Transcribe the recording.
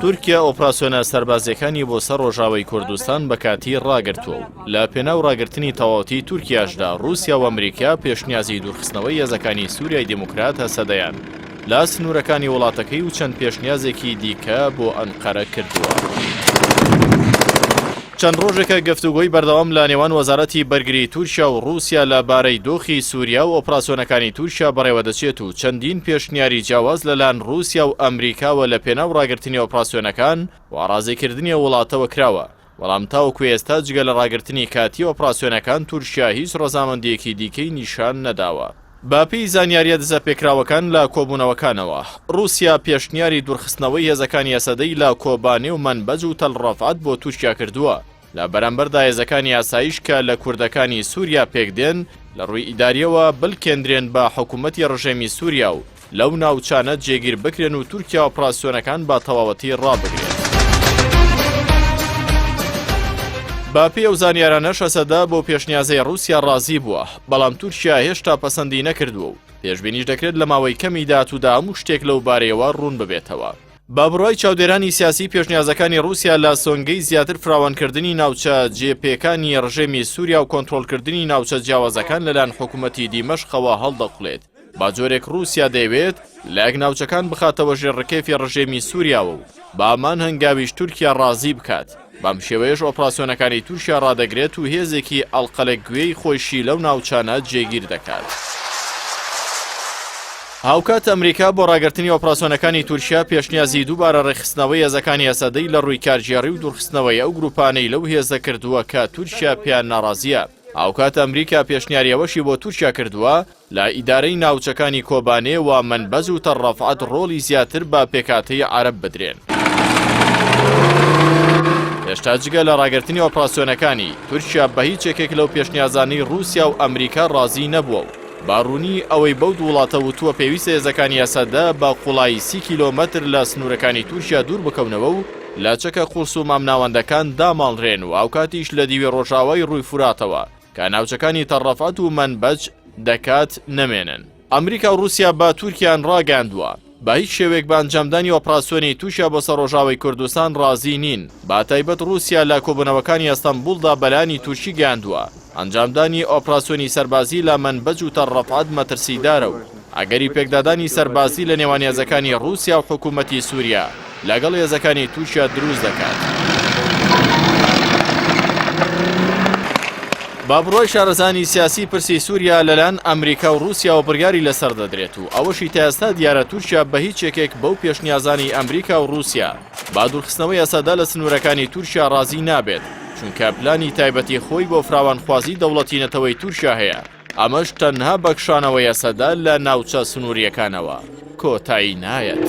تورکیا ئۆپراسیۆنە سەربازییەکانی بۆ سەر ڕۆژاوای کوردستان بە کاتی ڕاگرتووە و لە پێناو ڕاگرتنی تەواوەتی تورکیاشدا ڕووسیا و ئەمریکا پێشنیازی دوورخستنەوەی هێزەکانی سووریای دیموکرات هەسەدەیان لە سنوورەکانی وڵاتەکەی و چەند پێشنیازێکی دیکە بۆ ئەنقەرە کردووە. چەند ڕۆژێکە گفتوگۆی بەردەوام لە نێوان وەزارەتی بەرگری تورکیا و ڕووسیا لە بارەی دۆخی سووریا و ئۆپراسیۆنەکانی تورکیا بەڕێوەدەچێت و چەندین پێشنیاری جیاواز لەلایەن ڕووسیا و ئەمریکاوە لە پێناو ڕاگرتنی ئۆپراسیۆنەکان و ڕازیکردنی ئەو وڵاتەوە کراوە، بەڵام تاوەکو ئێستا جگە لە ڕاگرتنی کاتی ئۆپراسیۆنەکان تورکیا هیچ ڕەزامەندییەکی دیکەی نیشان نەداوە. بەپێی زانیارییە دزەپێکراوەکان لە کۆبوونەوەکانەوە، ڕووسیا پێشنیاری دوورخستنەوەی هێزەکانی ئەسەدەی لە کۆبانێ و مەنبەج و تەل ڕەفعەت بۆ تورکیا کردووە، لە بەرامبەردا هێزەکانی ئاسایش کە لە کوردەکانی سووریا پێکدێن لە ڕووی ئیدارییەوە بلکێندرێن بە حکوومەتی ڕژێمی سووریا و لەو ناوچانە جێگیر بکرێن و تورکیا ئۆپراسیۆنەکان بە تەواوەتی ڕابگرێت. بە پێی ئەو زانیارانەش ئەسەدە بەو پێشنیازەی ڕووسیا ڕازی بووە، بەڵام تورکیا هێشتا پەسەندی نەکردووە و پێشبینیش دەکرێت لە ماوەی کەمی داهاتوودا هەموو شتێک لەو بارەیەوە ڕوون ببێتەوە. بە بڕوای چاودێرانی سیاسی پێشنیازەکانی ڕووسیا لە سۆنگەی زیاتر فراوانکردنی ناوچە جێ پێکانی ڕژێمی سووریا و کۆنترۆڵکردنی ناوچە جیاوازەکان لەلایەن حکوومەتی دیمەشقەوە هەڵدەقوڵێت. بە جۆرێک ڕووسیا دەیەوێت لایەک ناوچەکان بخاتەوە ژێر ڕکێفی ڕژێمی سووریاوە و بە هەمان هەنگاویش تورکیا ڕازی بکات، بەم شێوەیەش ئۆپراسیۆنەکانی تورکیا ڕادەگرێت و هێزێکی ئەڵقەلەگوێی خۆیشی لەو ناوچانە جێگیر دەکات. هاوکات ئەمریکا بۆ ڕاگرتنی ئۆپراسیۆنەکانی تورکیا پێشنیازی دووبارە ڕێکخستنەوەی هێزەکانی ئەسەدەی لە ڕووی کارگێڕی و دوورخستنەوەی ئەو گرووپانەی لەو هێزە کردووە کە تورکیا پێیان ناڕازییە. هاوکات ئەمریکا پێشنیاری ئەوەشی بۆ تورکیا کردووە لە ئیدارەی ناوچەکانی کۆبانێ و مەنبەج و تەل ڕەفعەت ڕۆڵی زیاتر بە پێکهاتەی عەرەب بدرێن. هێشتا جگە لە ڕاگرتنی ئۆپراسیۆنەکانی، تورکیا بە هیچ یەکێک لەو پێشنیازانەی ڕووسیا و ئەمریکا ڕازی نەبووە و بە ڕوونی ئەوەی بەو دوو وڵاتە وتووە پێویستە هێزەکانی ئەسەدە بە قوڵایی 30 کیلۆمەتر لە سنوورەکانی تورکیا دوور بکەونەوە و لە چەکە قورس و مامناوەندەکان داماڵرێن و هاوکاتیش لە دیوی ڕۆژاوای ڕووی فوراتەوە کە ناوچەکانی تەل ڕەفعەت و مەنبەج دەکات نەمێنن. ئەمریکا و ڕووسیا بە تورکیان ڕاگەیاندووە، بە هیچ شێوەیەک بە ئەنجامدانی ئۆپراسیۆنی تورکیا بۆ سەر ڕۆژاوای کوردستان ڕازی نین، بە تایبەت ڕووسیا لە کۆبوونەوەکانی ئەستەنبوڵدا بە لایەنی تورکی گەیاندووە، ئەنجامدانی ئۆپراسیۆنی سەربازی لە مەنبەج و تەل ڕەفعەت مەترسیدارە و ئەگەری پێکدادانی سەربازی لە نێوان هێزەکانی ڕووسیا و حکوومەتی سووریا لەگەڵ هێزەکانی تورکیا دروست دەکات. بە بڕوای شارەزانی سیاسی پرسی سووریا لەلایەن ئەمریکا و ڕووسیاوە بڕیاری لەسەر دەدرێت و ئەوەشی تا ئێستا دیارە تورکیا بە هیچ یەکێک بەو پێشنیازانەی ئەمریکا و ڕووسیا بە دوورخستنەوەی ئەسەدە لە سنوورەکانی تورکیا ڕازی نابێت، چونکە پلانی تایبەتی خۆی بۆ فراوانخوازی دەوڵەتی نەتەوەی تورکیا هەیە، ئەمەش تەنها بە کشانەوەی ئەسەدە لە ناوچە سنوورییەکانەوە کۆتایی نایەت.